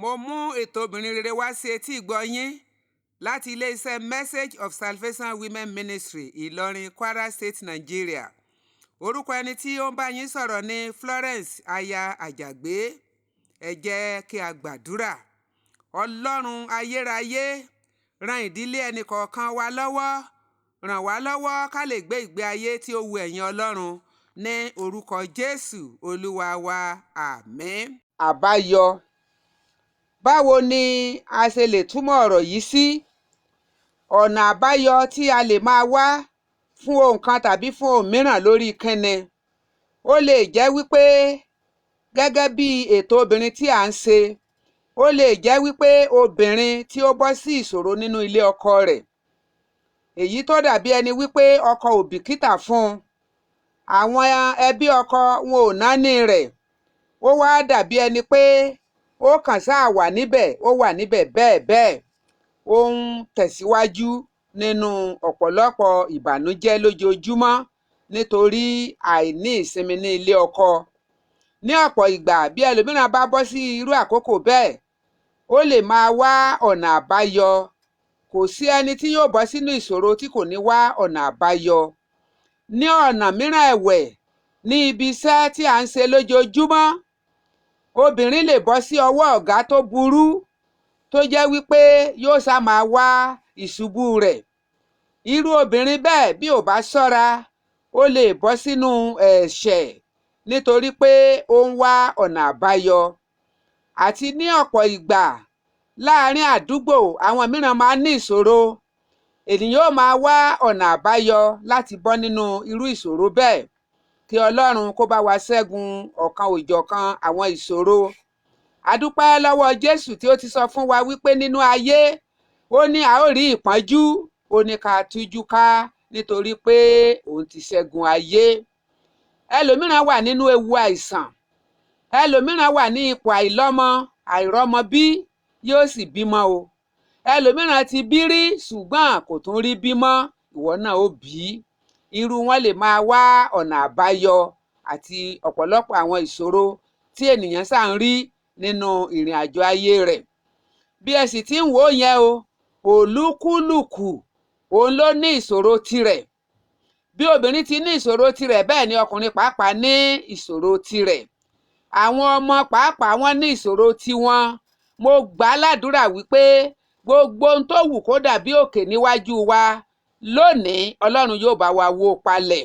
Mo mú ètò Obìnrin Rere wá sí etí ìgbọ́ yín láti iléeṣẹ́ Message of Salvation Women Ministry, Ìlọrin, Kwara State, Nigeria. Orúkọ ẹni tí ó ń bá yín sọ̀rọ̀ ní Florence aya Àjàgbé. Ẹ jẹ́ kí a gbàdúrà. Ọlọ́run ayérayé, ran ìdílé ẹnì kọ̀ọ̀kan wa lọ́wọ́, ràn wá lọ́wọ́ ká lè gbé ìgbé ayé tí ó wu ẹ̀yin Ọlọ́run ní orúkọ Jésù Olúwa wa, àmín. Àbáyọ. Báwo ni a ṣe lè túmọ̀ ọ̀rọ̀ yìí sí? Ọ̀nà àbáyọ tí a lè máa wá fún ohun kan tàbí fún ohun mìíràn lórí kínni? Ó lè jẹ́ wípé gẹ́gẹ́ bí ètò obìnrin tí à ń ṣe, ó lè jẹ́ wípé obìnrin tí ó bọ́ sí ìṣòro nínú ilé ọkọ rẹ̀, èyí tó dàbí ẹni wípé ọkọ ò bìkítà fún un, àwọn ẹbí ọkọ wọn ò náání rẹ̀, ó wá dàbí ẹni pé ó kàn sáà wà níbẹ̀, ó wà níbẹ̀ bẹ́ẹ̀ bẹ́ẹ̀, ó ń tẹ̀síwájú nínú ọ̀pọ̀lọpọ̀ ìbànújẹ́ lójoojúmọ́ nítorí àìní ìsinmi ní ilé ọkọ. Ní ọ̀pọ̀ ìgbà, bí ẹlòmíràn bá bọ́ sí irú àkókò bẹ́ẹ̀, ó lè máa wá ọ̀nà àbáyọ. Kò sí ẹni tí yóò bọ́ sínú ìṣòro tí kò ní wá ọ̀nà àbáyọ. Ní ọ̀nà mìíràn ẹ̀wẹ̀, ní ibi iṣẹ́ tí à ń ṣe lójoojúmọ́, obìnrin lè bọ́ sí ọwọ́ ọ̀gá tó burú, tó jẹ́ wípé yóò sá máa wá ìṣubú rẹ̀. Irú obìnrin bẹ́ẹ̀, bí ò bá ṣọ́ra, ó lè bọ́ sínú ẹ̀ṣẹ̀ nítorí pé ó ń wá ọ̀nà àbáyọ. Àti ní ọ̀pọ̀ ìgbà láàárín àdúgbò, àwọn mìíràn máa ń ní ìṣòro, ènìyàn ó máa wá ọ̀nà àbáyọ láti bọ́ nínú irú ìṣòro bẹ́ẹ̀. Kí Ọlọ́run kó bá wa ṣẹ́gun ọ̀kan òjọ̀kan àwọn ìṣòro. A dúpẹ́ lọ́wọ́ Jésù tí ó ti sọ fún wa wípé nínú ayé, ó ní a ó rí ìpọ́njú, ó ní ká tújú ká nítorí pé òun ti ṣẹ́gun ayé. Ẹlòmíràn wà nínú ewu àìsàn, ẹlòmíràn wà ní ipò àìlọ́mọ, àìrọ́mọbí, yóò sì bímọ o. Ẹlòmíràn ti bí rí ṣùgbọ́n kò tún rí bímọ, ìwọ náà ó bí. Irú wọn lè máa wá ọ̀nà àbáyọ àti ọ̀pọ̀lọpọ̀ àwọn ìṣòro tí ènìyàn ṣà ń rí nínú ìrìn àjò ayé rẹ̀. Bí ẹ sì ti ń wò ó yẹn o, olúkúlùkù òun ló ní ìṣòro tirẹ̀. Bí obìnrin ti ní ìṣòro tirẹ̀, bẹ́ẹ̀ ni ọkùnrin pàápàá ní ìṣòro tirẹ̀. Àwọn ọmọ pàápàá wọ́n ní ìṣòro tiwọn. Mo gbà á ládùúrà wípé gbogbo ohun tó wù kó dàbí òkè níwájú wa lónìí, Ọlọ́run yóò bá wa wó palẹ̀.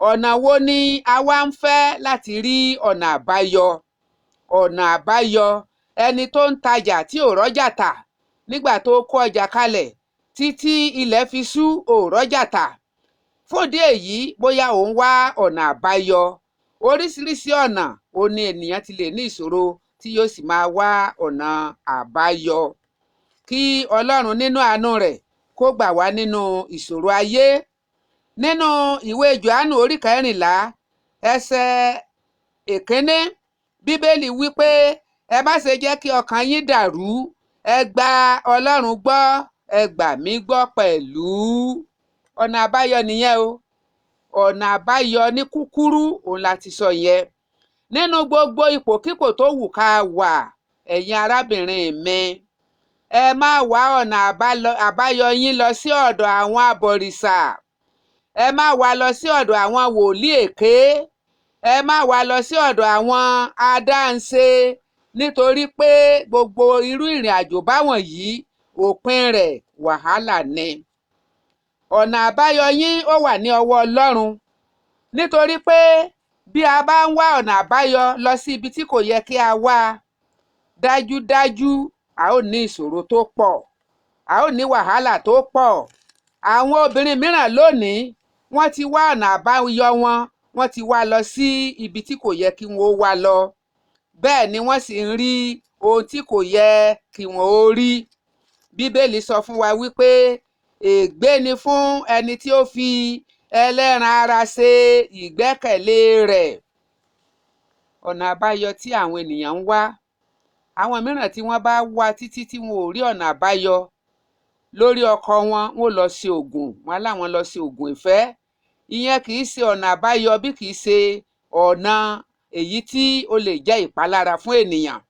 Ọ̀nà wo ni a wá ń fẹ́ láti rí ọ̀nà àbáyọ? Ọ̀nà àbáyọ, ẹni tó ń tajà tí ò rọ́jà tà, nígbà tó kó ọjà kalẹ̀ títí ilẹ̀ fi ṣú, ò rọ́jà tà. Fúndì èyí, bóyá ò ń wá ọ̀nà àbáyọ. Oríṣiríṣi ọ̀nà ó ní ènìyàn ti lè ní ìṣòro tí yóò sì máa wá ọ̀nà àbáyọ. Kí Ọlọ́run nínú àánú rẹ̀ kó gbà wá nínú ìṣòro ayé. Nínú ìwé Jòhánù orí 14, ẹsẹ̀ 1, Bíbélì wípé ẹ má ṣe jẹ́ kí ọkàn yín dàrú, ẹ gba Ọlọ́run gbọ́, ẹ gbà mí gbọ́ pẹ̀lú. Ọ̀nà àbáyọ nìyẹn o. Ọ̀nà àbáyọ ní kúkúrú òun la ti sọ yẹn. Nínú gbogbo ipòkípò tó wù ká wà, ẹ̀yin arábìnrin mi, ẹ má wá ọ̀nà àbáyọ yín lọ sí ọ̀dọ̀ àwọn abọ̀rìṣà, ẹ má wá lọ sí ọ̀dọ̀ àwọn wòlíì èké, ẹ má wá lọ sí ọ̀dọ̀ àwọn adáhunṣe, nítorí pé gbogbo irú ìrìn àjò báwọn yìí, òpin rẹ̀ wàhálà ni. Ọ̀nà àbáyọ yín ó wà ní ọwọ́ Ọlọ́run, nítorí pé bí a bá ń wá ọ̀nà àbáyọ lọ sí ibi tí kò yẹ kí a wá, dájúdájú a ó ní ìṣòro tó pọ̀, a ó ní wàhálà tó pọ̀. Àwọn obìnrin mìíràn lónìí, wọ́n ti wá ọ̀nà àbáyọ wọn, wọ́n ti wá lọ sí ibi tí kò yẹ kí wọ́n ó wá lọ. Bẹ́ẹ̀ ni wọ́n sì ń rí ohun tí kò yẹ kí wọ́n ó rí. Bíbélì sọ fún wa wípé ègbé ni fún ẹni tí ó fi ẹlẹ́ran ara ṣe ìgbẹ́kẹ̀lé rẹ̀. Ọ̀nà àbáyọ tí àwọn ènìyàn ń wá. Àwọn mìíràn tí wọ́n bá wá títí tí wọn ò rí ọ̀nà àbáyọ lórí ọkọ wọn, wọ́n lọ ṣe ògùn, wọn láwọn lọ ṣe ògùn ìfẹ́. Ìyẹn kì í ṣe ọ̀nà àbáyọ bí kì í ṣe ọ̀nà èyí tí ó lè jẹ́ ìpalára fún ènìyàn.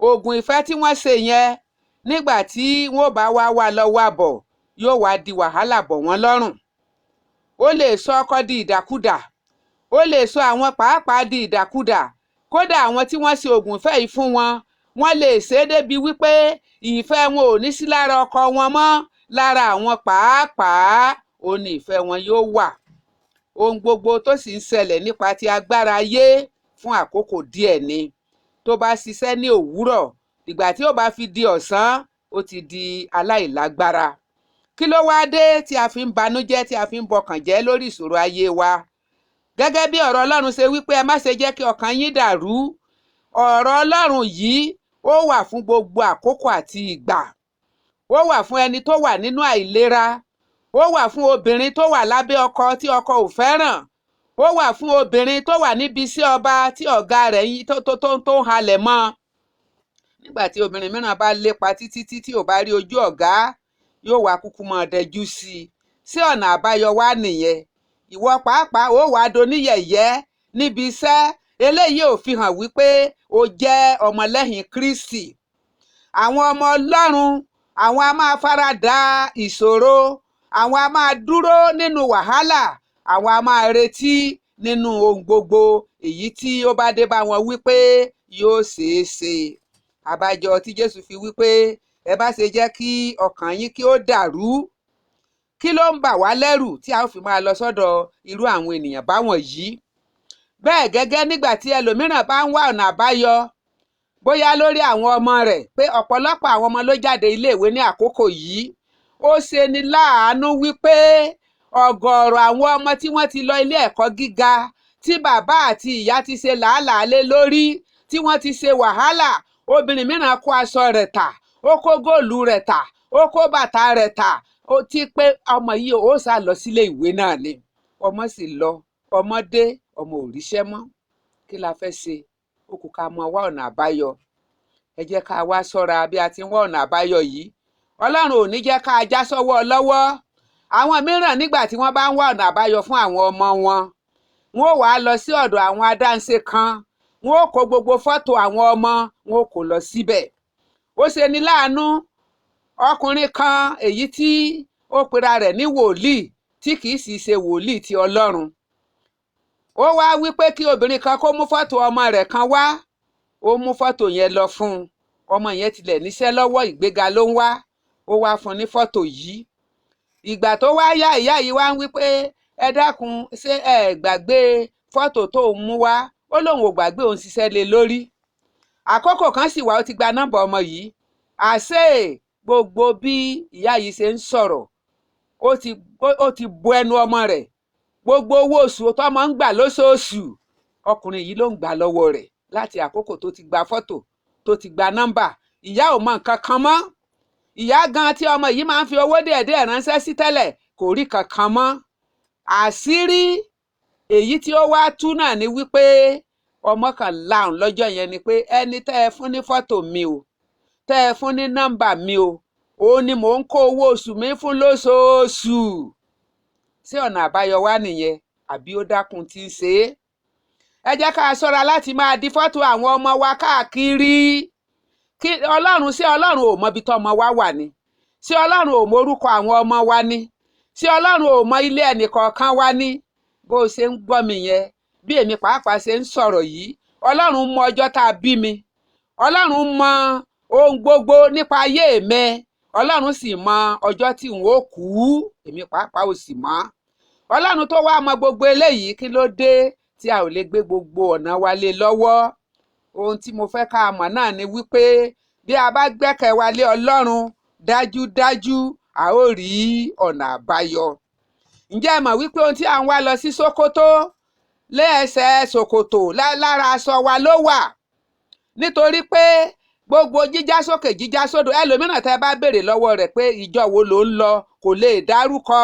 Oògùn ìfẹ́ tí wọ́n ṣe yẹn, nígbà tí wọ́n bá wá wá lọ́wọ́ àbọ̀, yóò wá di wàhálà bọ̀ wọ́n lọ́rùn. Ó lè sọ ọkọ di ìdàkudà, ó lè sọ àwọn pàápàá di ìdàkudà. Kódà àwọn tí wọ́n ṣe oògùn ìfẹ́ yìí fún wọn, wọ́n lè ṣe é débi wípé ìfẹ́ wọn ò ní sí lára ọkọ wọn mọ́, lára àwọn pàápàá ò ní ìfẹ́ wọn yóò wà. Ohun gbogbo tó sì ń ṣẹlẹ̀ nípa ti agbára ayé fún àkókò díẹ̀ ni. Tó bá ṣiṣẹ́ ní òwúrọ̀, ìgbà tí ó bá fi di ọ̀sán, ó ti di aláìlágbára. Kí ló wáá dé tí a fi ń banújẹ́, tí a fi ń bọkàn jẹ́ lórí ìṣòro ayé wa? Gẹ́gẹ́ bí ọ̀rọ̀ Ọlọ́run ṣe wípé ẹ má ṣe jẹ́ kí ọkàn yín dàrú. Ọ̀rọ̀ Ọlọ́run yìí ó wà fún gbogbo àkókò àti ìgbà. Ó wà fún ẹni tó wà nínú àìlera. Ó wà fún obìnrin tó wà lábẹ́ ọkọ tí ọkọ ò fẹ́ràn. Ó wà fún obìnrin tó wà níbi iṣẹ́ ọba tí ọ̀gá rẹ̀ tó ń halẹ̀ mọ́. Nígbà tí obìnrin mìíràn bá lépa títí tí ò bá rí ojú ọ̀gá, yóò wá kúkú máa dẹjú sí i. Sí ọ̀nà àbáyọ wá nìyẹn? Ìwọ pàápàá ó wàá doníyẹ̀yẹ́ níbi iṣẹ́. Eléyìí ò fi hàn wípé o jẹ́ ọmọlẹ́yìn Kristi. Àwọn ọmọ Ọlọ́run, àwọn a máa fara da ìṣòro, àwọn a máa dúró nínú wàhálà, àwọn a máa retí nínú ohun gbogbo èyí tí ó bá dé bá wọn wípé yóò ṣeé ṣe. Àbájọ tí Jésù fi wípé ẹ bá ṣe jẹ́ kí ọkàn yín kí ó dàrú. Kí ló ń bà wá lẹ́rù tí a ó fi máa lọ sọ́dọ̀ irú àwọn ènìyàn báwọn yìí? Bẹ́ẹ̀ gẹ́gẹ́, nígbà tí ẹlòmíràn bá ń wá ọ̀nà àbáyọ bóyá lórí àwọn ọmọ rẹ̀, pé ọ̀pọ̀lọpọ̀ àwọn ọmọ ló jáde iléèwé ní àkókò yìí, ó ṣe ni láàánú wípé ọ̀gọ̀ọ̀rọ̀ àwọn ọmọ tí wọ́n ti lọ ilé ẹ̀kọ́ gíga, tí bàbá àti ìyá ti ṣe làálàá lé lórí, tí wọ́n ti ṣe wàhálà. Obìnrin mìíràn kó aṣọ rẹ̀ tà, ó kó góòlù rẹ̀ tà, ó kó bàtà rẹ̀ tà, ó ti pé ọmọ yìí ó sá lọ sílé ìwé náà ni. Ọmọ sì lọ, ọmọ dé, ọmọ ò ríṣẹ́ mọ́. Kí la fẹ́ ṣe? Ó kù ká mọ wá ọ̀nà àbáyọ. Ẹ jẹ́ ká wá ṣọ́ra bí a ti ń wá ọ̀nà àbáyọ yìí. Ọlọ́run ò ní jẹ́ ká já sọ́wọ́ lọ́wọ́. Àwọn mìíràn, nígbà tí wọ́n bá ń wá ọ̀nà àbáyọ fún àwọn ọmọ wọn, wọn ò wá lọ sí ọ̀dọ̀ àwọn adáǹṣe kan, wọn ò kó gbogbo fọ́tò àwọn ọmọ wọn ò kó lọ síbẹ̀. Ó ṣe ni láàánú, ọkùnrin kan èyí tí ó pera rẹ̀ ní wòlíì tí kìí sì ṣe wòlíì ti Ọlọ́run, ó wá wípé kí obìnrin kan kó mú fọ́tò ọmọ rẹ̀ kan wá. Ó mú fọ́tò yẹn lọ fún un. Ọmọ yẹn tilẹ̀ níṣẹ́ lọ́wọ́, ìgbéga ló ń wá. Ó wá fún un ní fọ́tò yìí. Ìgbà tó wá yá, ìyá yìí wá ń wípé, ẹ dákun, ṣé ẹ gbàgbé fọ́tò tó ń mú wá? Ó lóun ò gbàgbé, òun ṣiṣẹ́ lé lórí. Àkókò kan sì wà, ó ti gba nọ́mbà ọmọ yìí. Àṣé gbogbo bí ìyá yìí ṣe ń sọ̀rọ̀, ó ti bo ẹnu ọmọ rẹ̀. Gbogbo owó oṣù tọ́mọ ń gbà lóṣooṣù, ọkùnrin yìí ló ń gbà lọ́wọ́ rẹ̀. Láti àkókò tó ti gba fọ́tò, tó ti gba nọ́mbà, ìyá ò mọ nǹkan kan mọ́. Ìyá gan tí ọmọ yìí máa ń fi owó díẹ̀díẹ̀ ránṣẹ́ sí tẹ́lẹ̀ kò rí kankan mọ́. Àṣírí èyí tí ó wá tú náà ni wípé ọmọ kan láhùn lọ́jọ́ yẹn ni pé, ẹni tẹ́ ẹ fún ní fọ́tò mi o, tẹ́ ẹ fún ní nọ́mbà mi o, òun ni mò ń kó owó oṣù mi fún lóṣooṣù. Sí ọ̀nà àbáyọ wá nìyẹn, àbí ó dákun tí ń ṣe é? Ẹ jẹ́ ká ṣọ́ra láti máa di fọ́tò àwọn ọmọ wa káàkiri. Kí Ọlọ́run, ṣé Ọlọ́run ò mọ ibi tọ́mọ wa wà ni? Ṣé Ọlọ́run ò mọ orúkọ àwọn ọmọ wa ni? Ṣé Ọlọ́run ò mọ ilé ẹnìkọ̀ọ̀kan wa ni? Bó o ṣe ń gbọ́ mi yẹn, bí èmi pàápàá ṣe ń sọ̀rọ̀ yìí, Ọlọ́run mọ ọjọ́ tá a bí mi. Ọlọ́run mọ ohun gbogbo nípa ayé mi. Ọlọ́run sì mọ ọjọ́ tí n ó kú. Èmi pàápàá ò sì mọ̀. Ọlọ́run tó wá mọ gbogbo eléyìí, kí ló dé tí a ò lè gbé gbogbo ọ̀nà wa lé lọ́wọ́? Ohun tí mo fẹ́ ká mọ̀ náà ni wípé bí a bá gbẹ́kẹ̀ wa lé Ọlọ́run, dájúdájú a ó rí ọ̀nà àbáyọ. Ǹjẹ́ ẹ mọ̀ wípé ohun tí à ń wá lọ sí Sókótó lé ẹsẹ̀ ṣòkòtò, lára aṣọ wa ló wà? Nítorí pé gbogbo jíjá sókè, jíjá sódò, ẹlòmíràn tẹ́ bá béèrè lọ́wọ́ rẹ̀ pé ìjọ wo ló ń lọ, kò lè dárúkọ,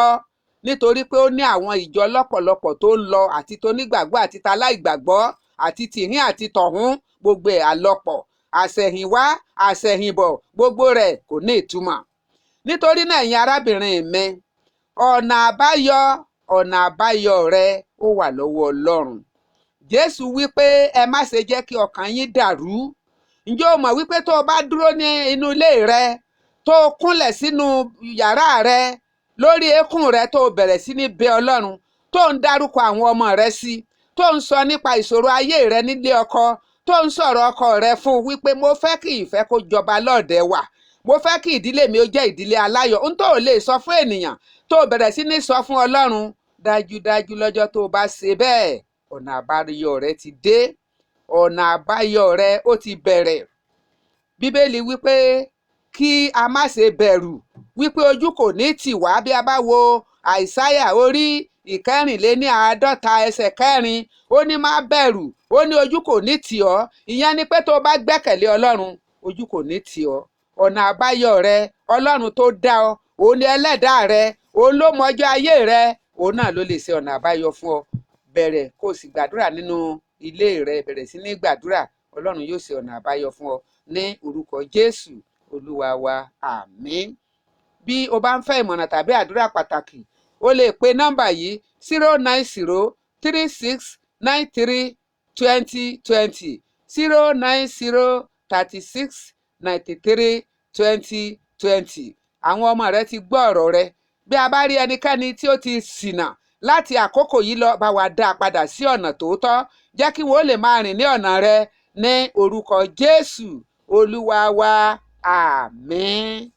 nítorí pé ó ní àwọn ìjọ lọ́pọ̀lọpọ̀ tó ń lọ, àti tónígbàgbọ́ àti taláìgbàgbọ́, àti tìhín àti tọ̀hún, gbogbo ẹ̀ àlọpọ̀, àṣẹ̀yìnwá àṣẹ̀yìnbọ̀, gbogbo rẹ̀ kò ní ìtumọ̀. Nítorí náà, ẹ̀yin arábìnrin mi, ọ̀nà àbáyọ, ọ̀nà àbáyọ rẹ ó wà lọ́wọ́ Ọlọ́run. Jésù wí pé ẹ má ṣe jẹ́ kí ọkàn yín dàrú. Ǹjẹ́ o mọ̀ wípé tó o bá dúró ní inú ilé rẹ, tó o kúnlẹ̀ sínú yàrá rẹ lórí eékún rẹ, tó o bẹ̀rẹ̀ sí ní bẹ Ọlọ́run, tó ń dárúkọ àwọn ọmọ rẹ sí, tó ń sọ nípa ìṣòro ayé rẹ nílé ọkọ, tó ń sọ̀rọ̀ ọkọ rẹ fún un wípé mo fẹ́ kí ìfẹ́ kó jọba lọ́ọ̀dẹ̀ wa, mo fẹ́ kí ìdílé mi ó jẹ́ ìdílé aláyọ̀, n tó lè sọ fún ènìyàn tó o bẹ̀rẹ̀ sí ní sọ fún Ọlọ́run, dájúdájú lọ́jọ́ tó o bá ṣe bẹ́ẹ̀, ọ̀nà àbáyọ rẹ ti dé, ọ̀nà àbáyọ rẹ ó ti bẹ̀rẹ̀. Bíbélì wípé kí a má ṣe bẹ̀rù, wípé ojú kò ní tì wá. Bí a bá wo Àìsáyà orí 54 ẹsẹ̀ 4, ó ní má bẹ̀rù, ó ní ojú kò ní tì ọ́. Ìyẹn ni pé tó o bá gbẹ́kẹ̀lé Ọlọ́run, ojú kò ní tì ọ́. Ọ̀nà àbáyọ rẹ, Ọlọ́run tó dá ọ, òun ni ẹlẹ́dàá rẹ, òun ló mọjọ́ ayé rẹ, òun náà ló lè ṣe ọ̀nà àbáyọ fún ọ. Bẹ̀rẹ̀ kó o sì gbàdúrà nínú ilé rẹ, bẹ̀rẹ̀ sí ní gbàdúrà, Ọlọ́run yóò ṣe ọ̀nà àbáyọ fún ọ ní orúkọ Jésù Olúwa wa, àmín. Bí o bá ń fẹ́ ìmọ̀ràn tàbí àdúrà pàtàkì, o lè pe nọ́mbà yìí 09036932020, 09036932020. Àwọn ọmọ rẹ ti gbọ́ ọ̀rọ̀ rẹ. Bí a bá rí ẹnikẹ́ni tí ó ti ṣìnà láti àkókò yìí lọ, bá wa dá a padà sí ọ̀nà tòótọ́, jẹ́ kí wọ́n lè máa rìn ní ọ̀nà rẹ ní orúkọ Jésù Olúwa wa, àmín.